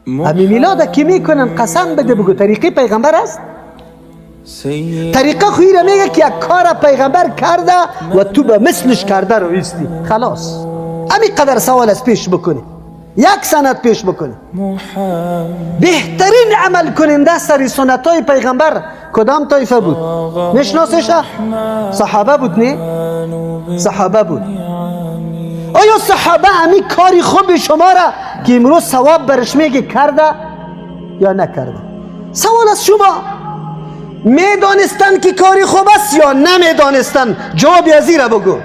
امی میلاد که میکنن قسم بده بگو طریقه پیغمبر است؟ طریقه خویی را میگه که یک کار پیغمبر کرده و تو به مثلش کرده رو ایستی. خلاص امی قدر سوال از پیش بکنی، یک سند پیش بکنی. بهترین عمل کننده سری سنت های پیغمبر کدام طایفه بود؟ نشناسش؟ صحابه بود. نه صحابه بود. آیا صحابه امی کاری خوب شما را که امروز ثواب برش میگه کرده یا نکرده؟ سوال از شما، میدانستن که کاری خوب است یا نمیدانستن؟ جواب از را بگو.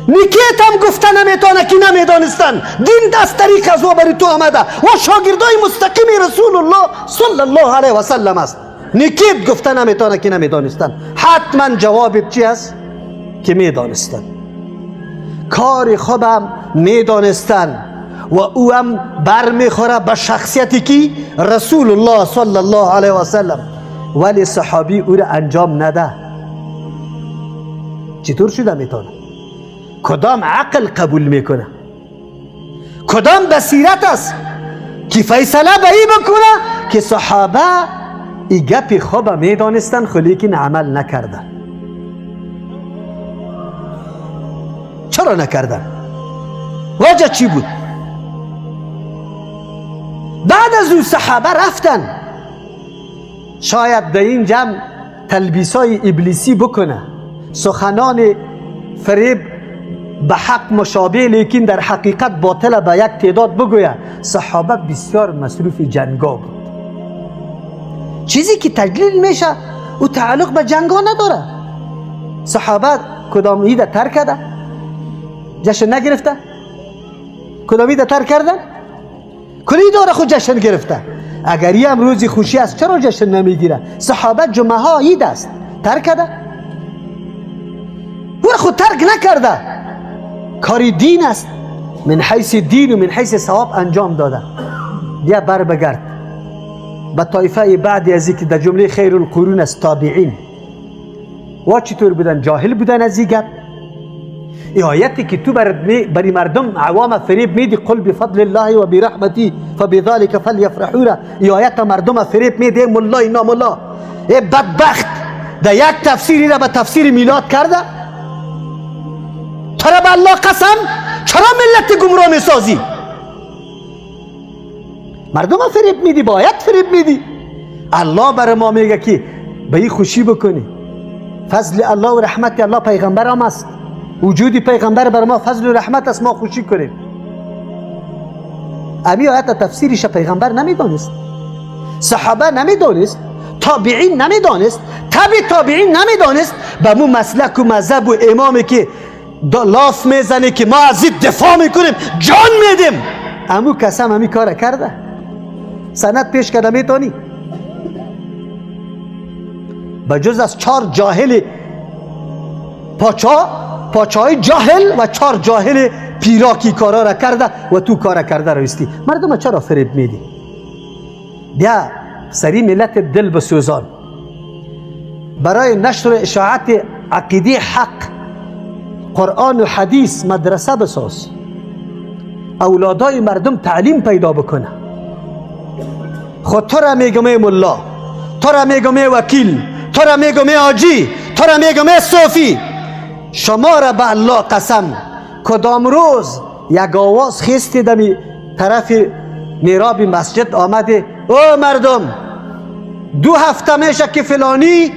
نیکیت هم گفته نمیتونه که نمیدانستن. دین از طریق از او بری تو آمده و شاگردای مستقیم رسول الله صلی الله علیه و سلم است. نیکیت گفته نمیتونه که نمیدانستن. حتما جواب چی است؟ که میدانستن. کار خوبم میدانستن و او هم برمیخوره به شخصیتی کی؟ رسول الله صلی الله علیه و سلم. ولی صحابی او را انجام نده. چطور شده میتونه؟ کدام عقل قبول میکنه؟ کدام بصیرت است که فیصله به ای بکنه که صحابه ای گپ خوب میدانستن لیکن عمل نکردن؟ چرا نکردن؟ وجه چی بود؟ بعد از او صحابه رفتن، شاید در این جمع تلبیسای ابلیسی بکنه، سخنان فریب به حق مشابه لیکن در حقیقت باطل به یک تعداد بگوید. صحابه بسیار مصروف جنگا بود. چیزی که تجلیل میشه او تعلق به جنگا نداره. صحابه کدام عید ترک کرده؟ جشن نگرفته؟ کدام عید ترک کردن؟ کلی داره خود جشن گرفته. اگر یه هم روزی خوشی است چرا جشن نمیگیره؟ صحابه جمعه ها عید است ترک کرده؟ او خود ترک نکرده. کاری دین است، من حیث دین و من حیث ثواب انجام داده. بیا بر بگرد به طایفه بعد از که در جمله خیر القرون است، تابعین. و چطور بودن؟ جاهل بودن از این گپ. ای آیتی که تو بری مردم عوام فریب میدی، قل بفضل الله و برحمتی فبذلك فلیفرحوا را، ای آیت مردم فریب میدی. ملا اینا ملا ای بدبخت در یک تفسیری را به تفسیر میلاد کرده. چرا به الله قسم چرا ملت گمراه میسازی؟ مردم فریب میدی، باید فریب میدی. الله بر ما میگه که به این خوشی بکنی. فضل الله و رحمت الله پیغمبر هم است. وجود پیغمبر بر ما فضل و رحمت است، ما خوشی کنیم. امی آیت تفسیرش پیغمبر نمیدانست، صحابه نمیدانست، تابعین نمیدانست، تبع تابعین نمیدانست. به مو مسلک و مذهب و امامی که لاف میزنه که ما از این دفاع میکنیم، جان میدیم، امو کسم همی کار کرده. سند پیش کرده میتونی؟ بجز از 4 جاهل پاچای جاهل و 4 جاهل پیراکی کارا را کرده و تو کارا کرده رویستی. مردم چرا فریب میدی؟ بیا سری ملت دل بسوزان. برای نشر اشاعت عقیده حق قرآن و حدیث مدرسه بساز، اولادای مردم تعلیم پیدا بکنه. خود تو را میگم ای ملا، تو را میگم ای وکیل، تو را میگم ای حاجی، تو را میگم ای صوفی، شما را به الله قسم کدام روز یک آواز خیستی دمی طرف میراب مسجد آمده، او مردم 2 هفته میشه که فلانی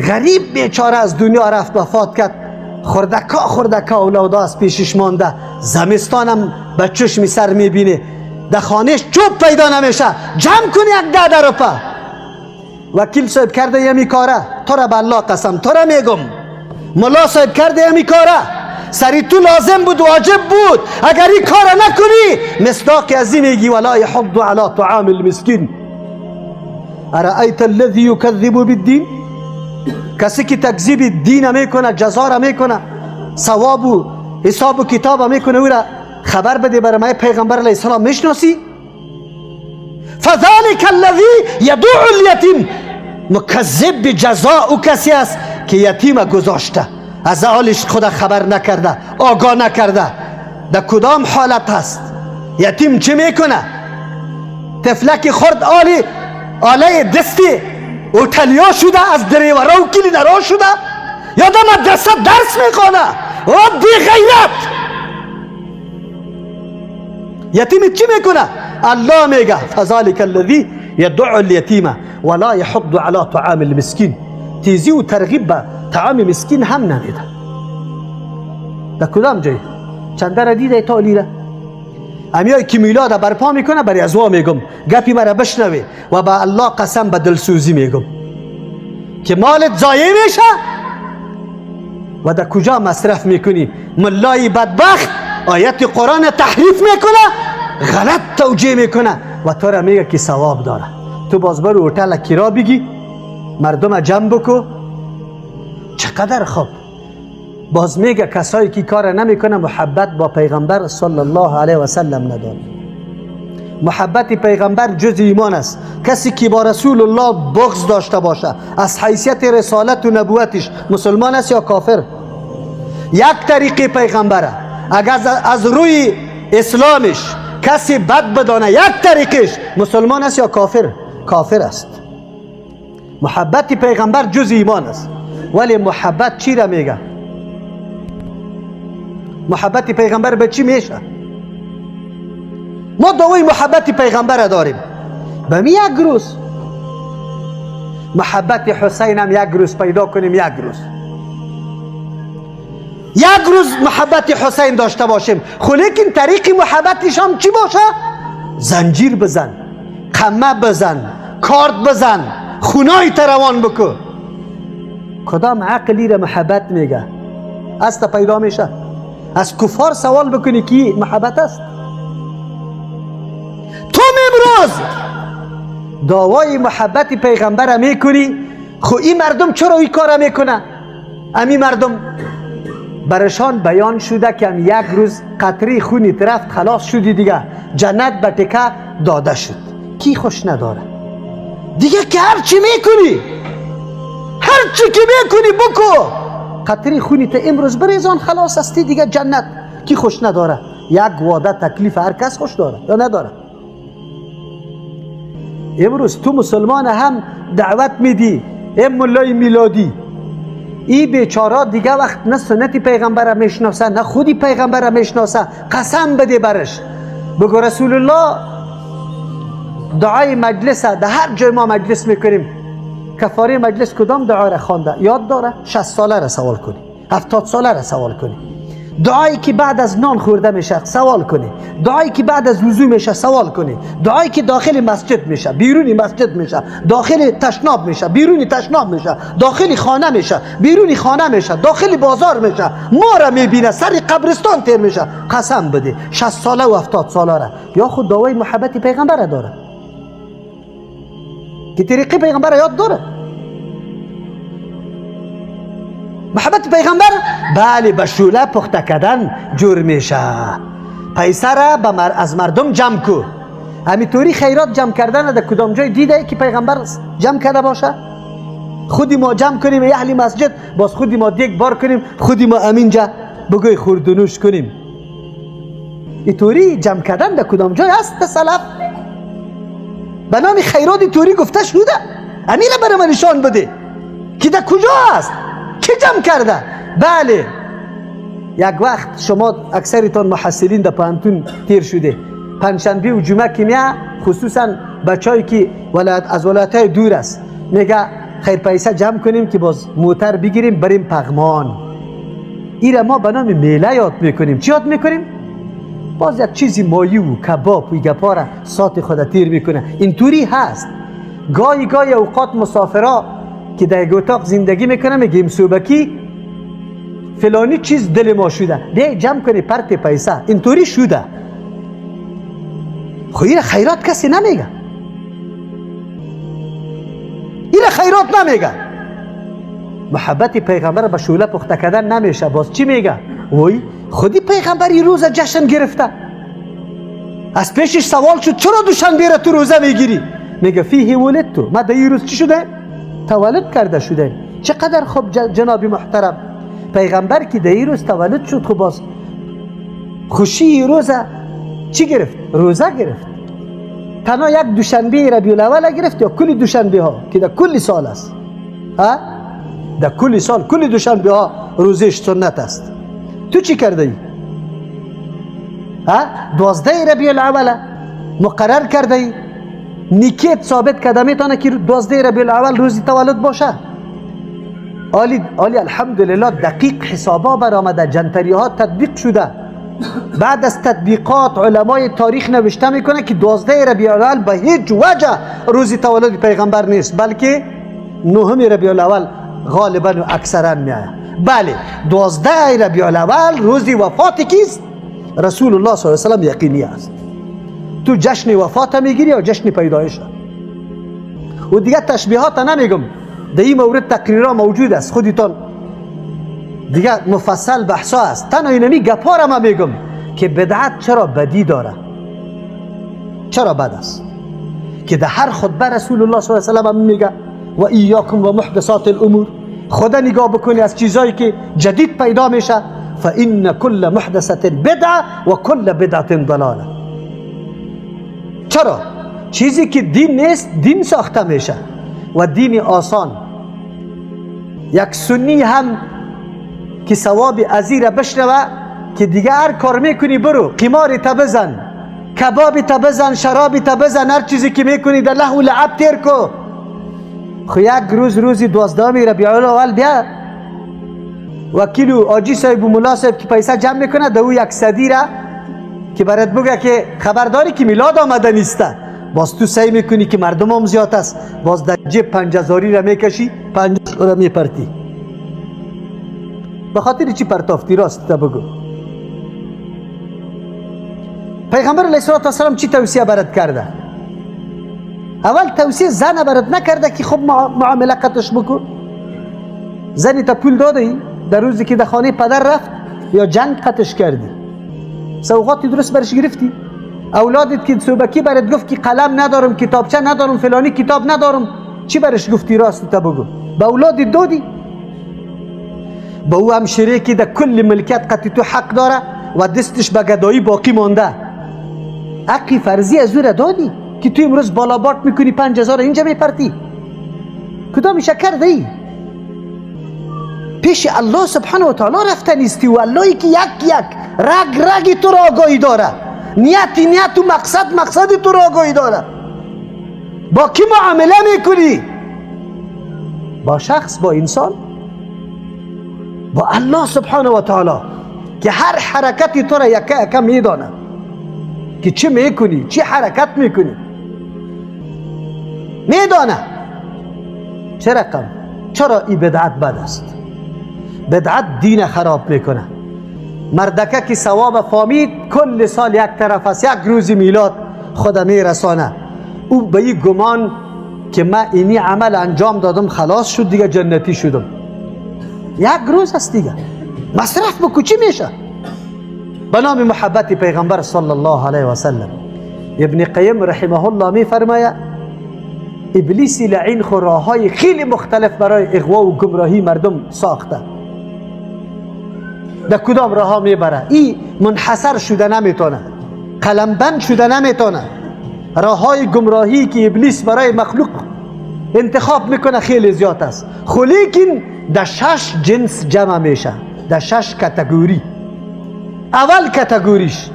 غریب بیچاره از دنیا رفت، وفات کرد، خردکا خردکا اولادا از پیشش مانده، زمستانم به چشم سر میبینه، در خانهش چوب پیدا نمیشه، جمع کنی یک 10 روپه. وکیل صاحب کرده یمی کاره، تو را به الله قسم تو را میگم ملا صاحب کرده یمی کاره، سری تو لازم بود، واجب بود، اگر این کار نکنی مصداق از این میگی ولا یحض علی طعام المسکین. ارأیت الذی یکذب بالدین، کسی که تکذیب دین میکنه، جزا را میکنه، ثواب و حساب و کتاب میکنه، او را خبر بده برای ما پیغمبر علیه السلام میشناسی؟ فذلك الذی یدع الیتیم، مکذب بجزا او کسی است که یتیم گذاشته، از حالش خدا خبر نکرده، آگاه نکرده، در کدام حالت هست. یتیم چه میکنه؟ طفلک خرد آلی آله دستی اوتلیا شده، از دریورا و کلینرا شده، یا در مدرسه درس میخوانه. او بی غیرت یتیم چی میکنه؟ الله میگه فذلك الذي يدع اليتيم ولا يحض على طعام المسكين. تیزی و ترغیب به طعام مسکین هم نمیده. در کدام جای چنده را دیده تا لیره امیای که میلاد برپا میکنه، برای ازوا میگم گپی مرا بشنوی و به الله قسم به دلسوزی میگم که مالت ضایع میشه و در کجا مصرف میکنی. ملای بدبخت آیت قرآن تحریف میکنه، غلط توجیه میکنه و تو را میگه که ثواب داره. تو باز برو هتل کرا بگی، مردم جمع بکو. چقدر خوب. باز میگه کسایی که کار نمیکنه محبت با پیغمبر صلی الله علیه و سلم نداره. محبت پیغمبر جز ایمان است. کسی که با رسول الله بغض داشته باشه از حیثیت رسالت و نبوتش مسلمان است یا کافر؟ یک طریقه پیغمبره. اگر از روی اسلامش کسی بد بدانه یک طریقش مسلمان است یا کافر؟ کافر است. محبت پیغمبر جز ایمان است. ولی محبت چی را میگه؟ محبت پیغمبر به چی میشه؟ ما دعوی محبت پیغمبر داریم. به می یک روز محبت حسین هم یک روز پیدا کنیم، یک روز، یک روز محبت حسین داشته باشیم. خو لیکن طریق محبتش هم چی باشه؟ زنجیر بزن، قمه بزن، کارت بزن، خونای تروان بکو. کدام عقلی را محبت میگه؟ از پیدا میشه؟ از کفار سوال بکنی کی محبت است؟ تو امروز دعوای محبت پیغمبر میکنی، خو این مردم چرا این کار میکنه؟ امی مردم برشان بیان شده که هم یک روز قطره خونی رفت خلاص شدی دیگه، جنت به تکه داده شد. کی خوش نداره دیگه که هر چی میکنی، هر چی که میکنی بکو، قطره خونی تا امروز بریزان خلاص هستی دیگه، جنت. کی خوش نداره؟ یک واده تکلیف هر کس خوش داره یا نداره؟ امروز تو مسلمان هم دعوت میدی، ام ملای میلادی، ای بیچارا دیگه وقت نه سنت پیغمبر میشناسه نه خودی پیغمبر میشناسه. قسم بده برش، بگو رسول الله دعای مجلس، در هر جای ما مجلس میکنیم کفاره مجلس کدام دعا را خوانده یاد داره؟ 60 ساله را سوال کنی، 70 ساله را سوال کنی. دعایی که بعد از نان خورده میشه سوال کنی، دعایی که بعد از وضو میشه سوال کنی، دعایی که داخل مسجد میشه، بیرونی مسجد میشه، داخل تشناب میشه، بیرونی تشناب میشه، داخل خانه میشه، بیرونی خانه میشه، داخل بازار میشه، ما را میبینه سر قبرستان تیر میشه. قسم بده 60 ساله و 70 ساله را یا خود دعای محبت پیغمبر داره که طریقه پیغمبر یاد داره. محبت پیغمبر بله به شوله پخته کردن جور میشه. پیسه را از مردم جمع کو. همینطوری خیرات جمع کردن در کدام جای دیده که پیغمبر جمع کرده باشه؟ خودی ما جمع کنیم اهل مسجد، باز خودی ما دیگ بار کنیم، خودی ما امینجا بگوی خورد و نوش کنیم. اینطوری جمع کردن در کدام جای هست؟ سلف به نام خیرات توری گفته شده. امیر برای من نشان بده که در کجا است، کی جمع کرده؟ بله یک وقت شما اکثرتان محصلین در پانتون تیر شده، پنجشنبه و جمعه که میه، خصوصا بچه‌ای که از ولایت‌های دور است، میگه خیر پیسه جمع کنیم که باز موتر بگیریم بریم پغمان. ایره ما به نام میله یاد میکنیم. چی یاد میکنیم؟ باز یک چیزی مایو و کباب و گپا را سات خود تیر میکنه. اینطوری هست. گاهی گاهی اوقات مسافرا که در یک اتاق زندگی میکنه میگیم صوبکی فلانی چیز دل ما شده، بیا جمع کنی پرت پیسه. اینطوری شده. خو این خیرات کسی نمیگه، این خیرات نمیگه. محبت پیغمبر به شوله پخته کردن نمیشه. باز چی میگه؟ وای خودی پیغمبر این روز جشن گرفته. از پیشش سوال شد چرا دوشنبه را تو روزه میگیری؟ میگه فیه ولدت، ما در این روز چی شده؟ تولد کرده شده. چقدر خوب جناب محترم، پیغمبر که در این روز تولد شد، خب باز خوشی روزه چی گرفت؟ روزه گرفت. تنها یک دوشنبه ربیع الاول گرفت یا کل دوشنبه ها که در کل سال است؟ ها؟ در کل سال کل دوشنبه ها روزش سنت است. تو چی کرده ای؟ ها؟ 12 ربیع الاول مقرر کرده ای، نیکیت ثابت کرده میتونه که 12 ربیع الاول روزی تولد باشه. عالی الحمدلله دقیق حسابا برآمده، جنتری ها تطبیق شده. بعد از تطبیقات علمای تاریخ نوشته میکنه که 12 ربیع الاول به هیچ وجه روزی تولد پیغمبر نیست، بلکه 9 ربیع الاول غالبا و اکثرا میآید. بله 12 ربیع الاول روزی وفات کیست؟ رسول الله صلی الله علیه و سلم یقینی است. تو جشن وفات میگیری یا جشن پیدایش؟ و دیگه تشبیهات نمیگم، در این مورد تقریرها موجود است، خودتان دیگه مفصل بحثا است. تنها اینمی گپا را من میگم که بدعت چرا بدی داره، چرا بد است، که در هر خطبه رسول الله صلی الله علیه و سلم میگه و ایاکم و محدثات الامور. خدا نگاه بکنی از چیزایی که جدید پیدا میشه، فان کل محدثه بدعه و کل بدعه ضلاله. چرا؟ چیزی که دین نیست دین ساخته میشه و دین آسان. یک سنی هم که ثواب ازی را بشنوه که دیگه هر کار میکنی برو، قمار تا بزن، کباب تا بزن، شراب تا بزن، هر چیزی که میکنی در لهو لعب تیر کو. خو یک روز روزی 12 ربیع الاول بیا وکیل و حاجی صاحب و ملا صاحب که پیسه جمع میکنه، در او یک صدی را که برات بگه که خبرداری که میلاد آمده نیسته، باز تو سعی میکنی که مردم هم زیاد است، باز در جیب 5000 را میکشی، 50 را میپرتی. به خاطر چی پرتافتی؟ راست تا بگو. پیغمبر علیه الصلاة والسلام چی توصیه برات کرده؟ اول توصیه زن برات نکرده که خب معامله قطش بکن. زنی تا پول دادی در روزی که در خانه پدر رفت یا جنگ قطش کردی، سوغاتی درست برش گرفتی، اولادت که صوبکی برات گفت که قلم ندارم، کتابچه ندارم، فلانی کتاب ندارم، چی برش گفتی؟ راست تا بگو. به اولادت دادی، به او هم شریکی در کل ملکیت قطعی تو حق داره و دستش به گدایی باقی مانده. حقی فرضی از او را دادی که تو امروز بالا بارت میکنی 5000 اینجا میپرتی، کدام کرده ای؟ پیش الله سبحانه و تعالی رفته نیستی و اللهی که یک یک رگ رگ تو را آگاهی داره، نیت نیت و مقصد مقصد تو را آگاهی داره. با کی معامله میکنی؟ با شخص، با انسان، با الله سبحانه و تعالی که هر حرکتی تو را یکه یکه میدانه که چه میکنی، چه حرکت میکنی، میدانه. چه رقم؟ چرا این بدعت بد است؟ بدعت دین خراب میکنه. مردکه که ثواب فامید کل سال یک طرف است، یک روز میلاد خود میرسانه، او به این گمان که من اینی عمل انجام دادم خلاص شد دیگه، جنتی شدم. یک روز است دیگه، مصرف بکو چی میشه؟ به نام محبت پیغمبر صلی الله علیه و سلم. ابن قیم رحمه الله میفرماید ابلیس لعین خو راههای خیلی مختلف برای اغوا و گمراهی مردم ساخته. در کدام راه ها میبره؟ ای منحصر شده نمیتونه، قلمبند شده نمیتونه. راه های گمراهی که ابلیس برای مخلوق انتخاب میکنه خیلی زیاد است، خو لیکن در 6 جنس جمع میشه، در 6 category. اول category ش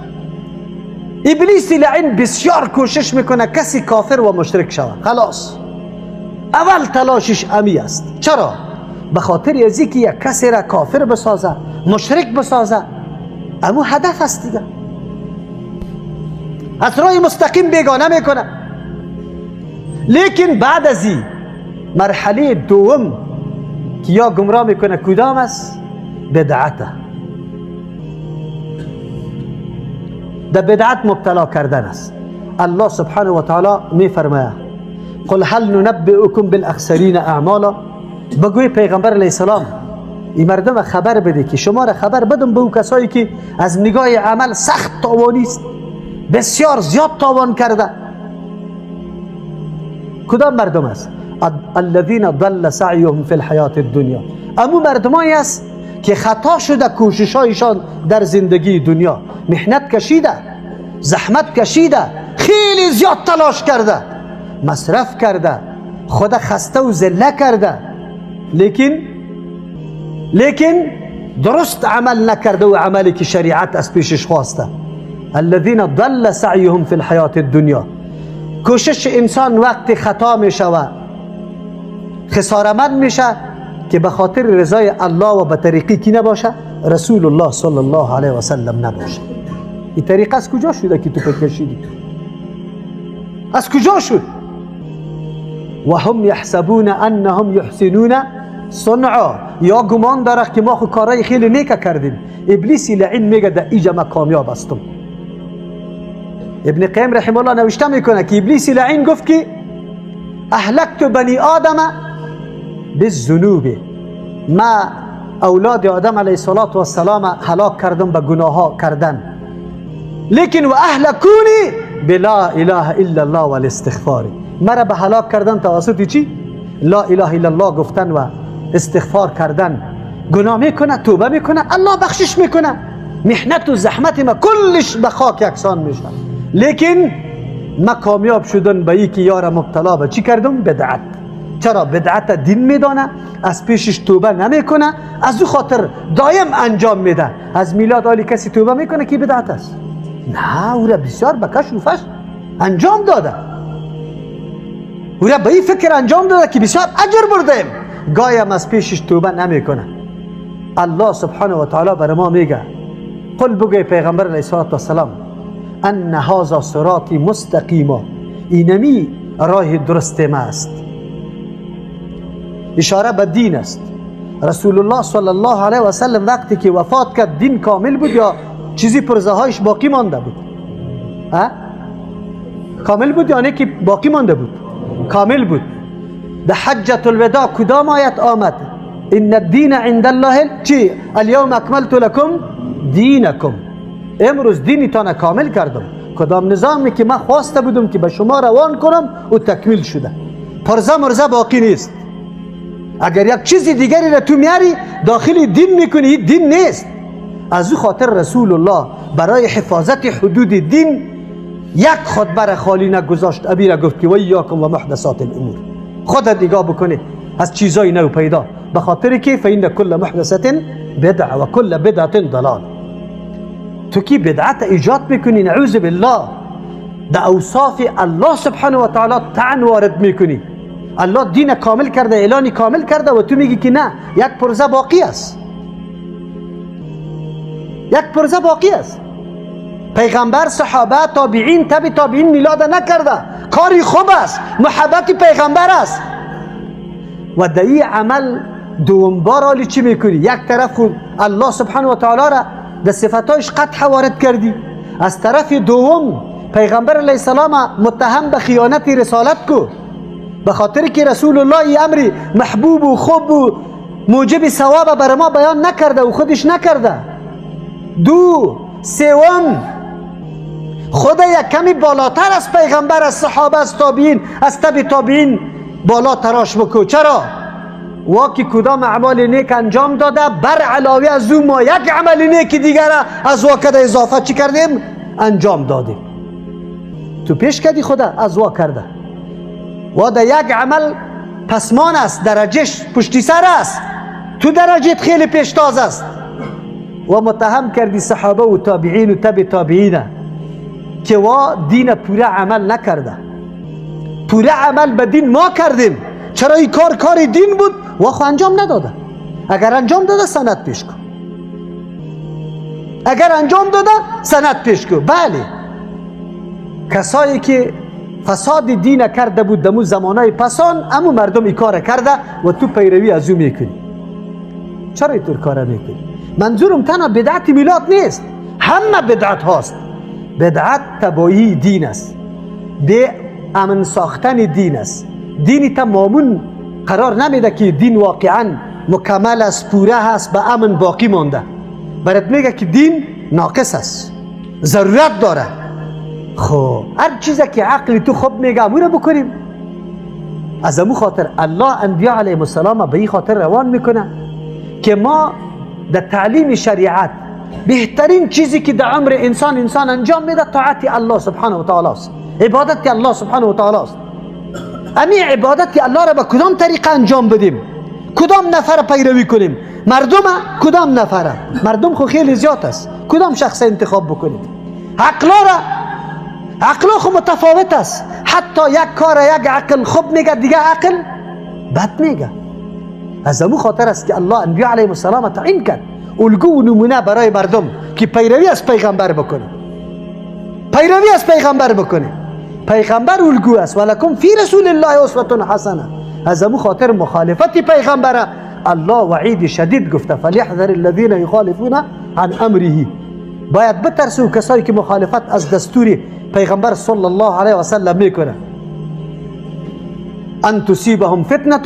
ابلیس لعین بسیار کوشش میکنه کسی کافر و مشرک شود. خلاص اول تلاشش امی است. چرا؟ به خاطر از اینکه یک کسی را کافر بسازه، مشرک بسازه، امو هدف است دیگه. از راه مستقیم بیگانه میکنه. لیکن بعد از این مرحله دوم که یا گمراه میکنه کدام است؟ بدعته. در بدعت مبتلا کردن است. الله سبحانه و تعالی میفرماید قل هل ننبئکم بالاخسرین اعمالا. بگوی پیغمبر علیه السلام این مردم خبر بده که شما را خبر بدم به او کسایی که از نگاه عمل سخت تاوانی است، بسیار زیاد تاوان کرده. کدام مردم است؟ الذین ضل سعیهم فی الحیات الدنیا. امو مردمایی است که خطا شده کوششایشان در زندگی دنیا، محنت کشیده، زحمت کشیده، خیلی زیاد تلاش کرده، مصرف کرده، خود خسته و ذله کرده، لیکن درست عمل نکرده و عملی که شریعت از پیشش خواسته. الذين ضل سعيهم في الحياة الدنيا. کوشش انسان وقتی خطا میشه و خسارمند میشه که به خاطر رضای الله و به طریقی کی نباشه؟ رسول الله صلی الله علیه و سلم نباشه. این طریقه از کجا شده که تو کشیدی؟ از کجا شد؟ و هم یحسبون انهم یحسنون صنعا. یا گمان داره که ما خو کارای خیلی نیک کردیم. ابلیس لعین میگه در ایجا ما کامیاب هستم. ابن قیم رحمه الله نوشته میکنه که ابلیس لعین گفت که اهلکت بنی آدم بالذنوب، ما اولاد آدم علیه السلام هلاک کردم به گناه ها کردن، لیکن و اهلکونی بلا اله الا الله و الاستغفار. مرا به هلاک کردن توسط چی؟ لا اله الا الله گفتن و استغفار کردن. گناه میکنه، توبه میکنه، الله بخشش میکنه، محنت و زحمت ما کلش به خاک یکسان میشه. لیکن ما کامیاب شدن به یکی یار مبتلا به چی کردم؟ بدعت. چرا؟ بدعت دین میدانه، از پیشش توبه نمیکنه، از او خاطر دایم انجام میده. از میلاد آلی کسی توبه میکنه که بدعت است؟ نه، او را بسیار به کش و فش انجام داده، او را به این فکر انجام داده که بسیار اجر بردیم، گایم از پیشش توبه نمیکنه. الله سبحانه و تعالی بر ما میگه قل، بگوی پیغمبر علیه السلام ان هذا صراطی مستقیما، اینمی راه درست ما است. اشاره به دین است. رسول الله صلی الله علیه و سلم وقتی که وفات کرد دین کامل بود یا چیزی پرزه هایش باقی مانده بود؟ ها؟ کامل بود یا نه که باقی مانده بود؟ کامل بود. در حجة الوداع کدام آیت آمد؟ ان الدین عند الله چی؟ الیوم اکملت لکم دینکم، امروز دینتان کامل کردم. کدام نظامی که من خواسته بودم که به شما روان کنم او تکمیل شده، پرزه مرزه باقی نیست. اگر یک چیز دیگری را تو میاری داخل دین میکنی، دین نیست. از او خاطر رسول الله برای حفاظت حدود دین یک خطبه را خالی نگذاشت. ابی را گفت که و ایاکم و محدثات الامور. خودت نگاه بکنی از چیزای نو پیدا، به خاطر که فإن کل محدثة بدعة و کل بدعة ضلال. تو کی بدعت ایجاد میکنی، نعوذ بالله، در اوصاف الله سبحانه و تعالی طعن وارد میکنی. الله دین کامل کرده، اعلانی کامل کرده و تو میگی که نه، یک پرزه باقی است، یک پرزه باقی است. پیغمبر، صحابه، تابعین، تبع تابعین میلاد نکرده، کاری خوب است، محبت پیغمبر است. و در این عمل دوم بار آلی چی میکنی؟ یک طرف خود الله سبحانه و تعالی را در صفتایش قدح وارد کردی، از طرف دوم پیغمبر علیه السلام متهم به خیانت رسالت کو، به خاطر که رسول الله ای امری محبوب و خوب و موجب ثواب بر ما بیان نکرده و خودش نکرده. دو سوم، خود یک کمی بالاتر از پیغمبر، از صحابه، از تابعین، از تبع تابعین بالا تراش بکو. چرا؟ واکی کدام اعمال نیک انجام داده، بر علاوه از او ما یک عمل نیک دیگر از وا اضافه چی کردیم؟ انجام دادیم. تو پیش کردی خدا از وا کرده و در یک عمل پسمان است، درجهش پشتی سر است، تو درجهت خیلی پیشتاز است و متهم کردی صحابه و تابعین و تبع تابعین که وا دین پوره عمل نکرده. پوره عمل به دین ما کردیم، چرا این کار کار دین بود و خو انجام نداده؟ اگر انجام داده سند پیش کن، اگر انجام داده سند پیش کن. بله، کسایی که فساد دین کرده بود دمو زمانای پسان، امو مردم این کار کرده و تو پیروی از او میکنی. چرا اینطور کار میکنی؟ منظورم تنها بدعت میلاد نیست، همه بدعت هاست. بدعت تبایی دین است، به امن ساختن دین است. دینی تا مامون قرار نمیده که دین واقعا مکمل است، پوره است، به امن باقی مانده. برات میگه که دین ناقص است، ضرورت داره. خب هر چیزی که عقل تو خوب میگه امو رو بکنیم. از امو خاطر الله انبیاء علیهم السلام به این خاطر روان میکنه که ما در تعلیم شریعت بهترین چیزی که در عمر انسان انجام میده طاعت الله سبحانه و تعالی است، عبادت الله سبحانه و تعالی است. امی عبادت الله را به کدام طریقه انجام بدیم؟ کدام نفر پیروی کنیم؟ مردم کدام نفره؟ مردم خو خیلی زیاد است، کدام شخص انتخاب بکنید؟ عقلا خو متفاوت است. حتی یک کار یک عقل خوب میگه، دیگه عقل بد میگه. از امو خاطر است که الله انبیاء علیهم السلام تعیین کرد الگو و نمونه برای مردم که پیروی از پیغمبر بکنه، پیروی از پیغمبر بکنه. پیغمبر الگو است، ولکم فی رسول الله اسوه حسنه. از امو خاطر مخالفت پیغمبر الله وعید شدید گفته، فلیحذر الذین یخالفون عن امره. باید بترسو کسایی که مخالفت از دستور پیغمبر صلی الله علیه و سلم میکنه. ان تصیبهم فتنه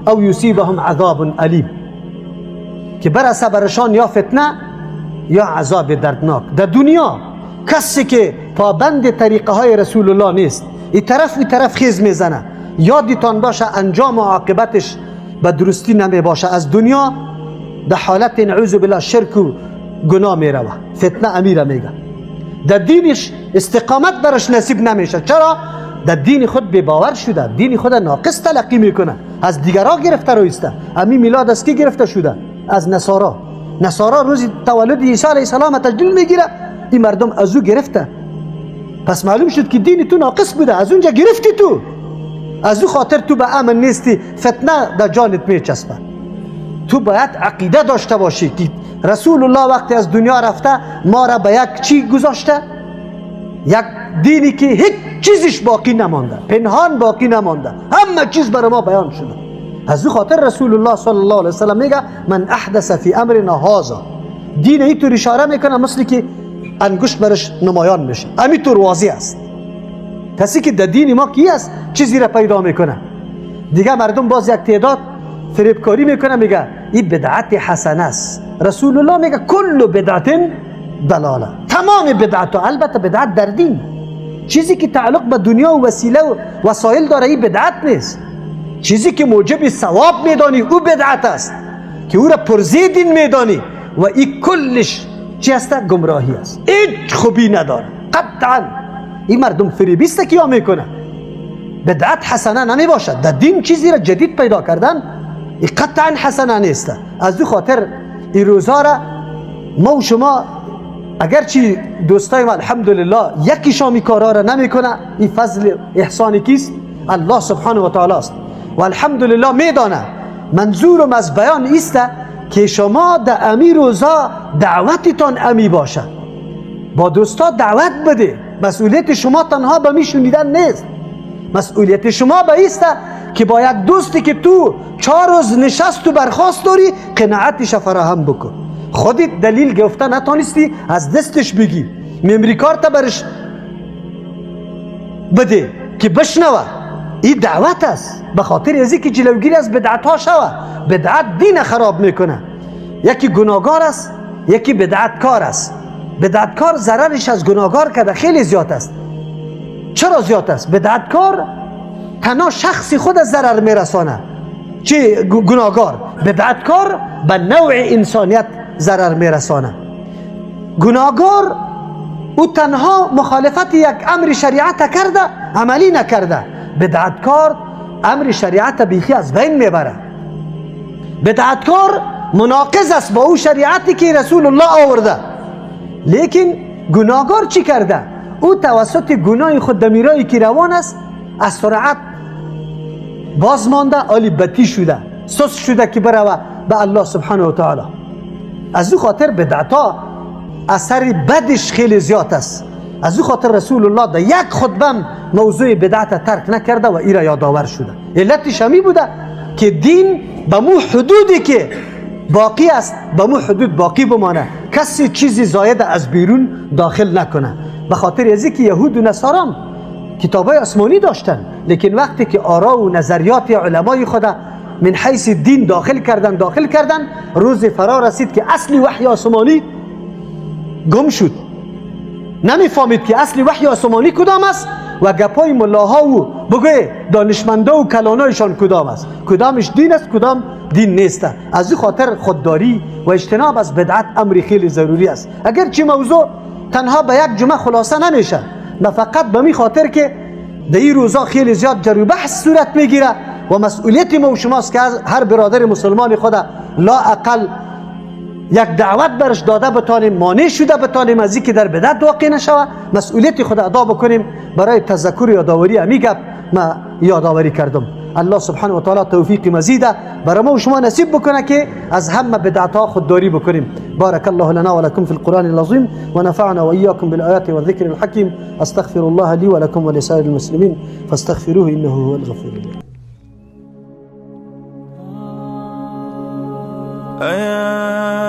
او یصیبهم عذاب الیم، که برسه برشان یا فتنه یا عذاب دردناک. در دنیا کسی که پابند طریقه های رسول الله نیست، این طرف این طرف خیز میزنه، یادتان باشه انجام و عاقبتش به درستی نمی باشه. از دنیا در حالت نعوذ بالله شرک و گناه میروه، فتنه امیره میگه. در دینش استقامت برش نصیب نمیشه. چرا؟ در دین خود بی باور شده، دین خود ناقص تلقی میکنه، از دیگرها گرفته رویسته. امی میلاد از کی گرفته شده؟ از نصارا. نصارا روز تولد عیسی علیه السلام تجلیل میگیره، این مردم از او گرفته. پس معلوم شد که دین تو ناقص بوده، از اونجا گرفتی تو، از او خاطر تو به امن نیستی، فتنه در جانت میچسبه. تو باید عقیده داشته باشی که رسول الله وقتی از دنیا رفته ما را به یک چی گذاشته؟ یک دینی که هیچ چیزش باقی نمانده، پنهان باقی نمانده، همه چیز برای ما بیان شده. از او خاطر رسول الله صلی الله علیه وسلم میگه من احدث فی امرنا هذا، دین اینطور اشاره میکنه مثل که انگشت برش نمایان میشه، همینطور واضح است. کسی که در دین ما کی است چیزی را پیدا میکنه. دیگه مردم باز یک تعداد فریبکاری میکنه، میگه این بدعت حسنه است. رسول الله میگه کل بدعت ضلاله، تمام بدعت، البته بدعت در دین، چیزی که تعلق به دنیا و وسیله و وسایل داره این بدعت نیست. چیزی که موجب ثواب میدانی او بدعت است، که او را پرزه دین میدانی و این کلش چی است؟ گمراهی است، هیچ خوبی نداره قطعا. این مردم فریبیست که یا میکنه. بدعت حسنه نمی باشد. در دین چیزی را جدید پیدا کردن این قطعا حسنه نیست. از دو خاطر این روزها را ما و شما اگرچه دوستای ما الحمدلله یکی شامی کارا را نمیکنه، این فضل احسان کیست؟ الله سبحانه و تعالی است. و الحمدلله میدانه منظورم از بیان ایست که شما در امی روزا دعوتتان امی باشه، با دوستا دعوت بده. مسئولیت شما تنها به می شنیدن نیست، مسئولیت شما به ایست که با یک دوستی که تو 4 روز نشست و برخاست داری قناعتش فراهم بکن. خودت دلیل گفته نتانستی از دستش بگی، memory card برش بده که بشنوه. این دعوت است، به خاطر ازی که جلوگیری از بدعت ها شوه. بدعت دین خراب میکنه. یکی گناهگار است، یکی بدعتکار است. بدعتکار ضررش از گناهگار کرده خیلی زیاد است. چرا زیاد است؟ بدعتکار تنها شخصی خود از ضرر میرسانه، چی گناهگار. بدعتکار به نوع انسانیت ضرر میرسانه. گناهگار او تنها مخالفت یک امر شریعت کرده، عملی نکرده. بدعتکار امر شریعت بیخی از بین میبره. بدعتکار مناقض است با او شریعتی که رسول الله آورده. لیکن گناهگار چی کرده؟ او توسط گناه خود دمیرایی که روان است از سرعت باز مانده، آلی بتی شده، سست شده که بروه به الله سبحانه و تعالی. از او خاطر بدعتا اثر بدش خیلی زیاد است. از او خاطر رسول الله در یک خطبه موضوع بدعت ترک نکرده و ایرا یادآور شده. علتش همی بوده که دین به مو حدودی که باقی است به مو حدود باقی بمانه، کسی چیزی زاید از بیرون داخل نکنه. به خاطر ازی که یهود و نصارام کتابای آسمانی داشتن، لیکن وقتی که آرا و نظریات علمای خدا من حیث دین داخل کردن، روز فرا رسید که اصل وحی آسمانی گم شد. نمیفهمید که اصل وحی آسمانی کدام است و گپای ملاها و بگوی دانشمندا و کلانایشان کدام است، کدامش دین است، کدام دین نیست. از این خاطر خودداری و اجتناب از بدعت امری خیلی ضروری است. اگرچه موضوع تنها به یک جمعه خلاصه نمیشه، نه فقط به می خاطر که در این روزا خیلی زیاد جر و بحث صورت میگیره و مسئولیت ما و شماست که هر برادر مسلمان خود لا اقل یک دعوت برش داده بتانیم، مانع شده بتانیم از اینکه در بدعت واقع نشوه، مسئولیت خود ادا بکنیم. برای تذکر یادآوری امی گپ ما یادآوری کردم. الله سبحانه و تعالی توفیق مزیده برای ما و شما نصیب بکنه که از همه بدعت ها خودداری بکنیم. بارك الله لنا ولكم في القرآن العظيم ونفعنا وإياكم بالآيات والذكر الحكيم. أستغفر الله لي ولكم ولسائر المسلمين فاستغفروه إنه هو الغفور الرحيم. أيا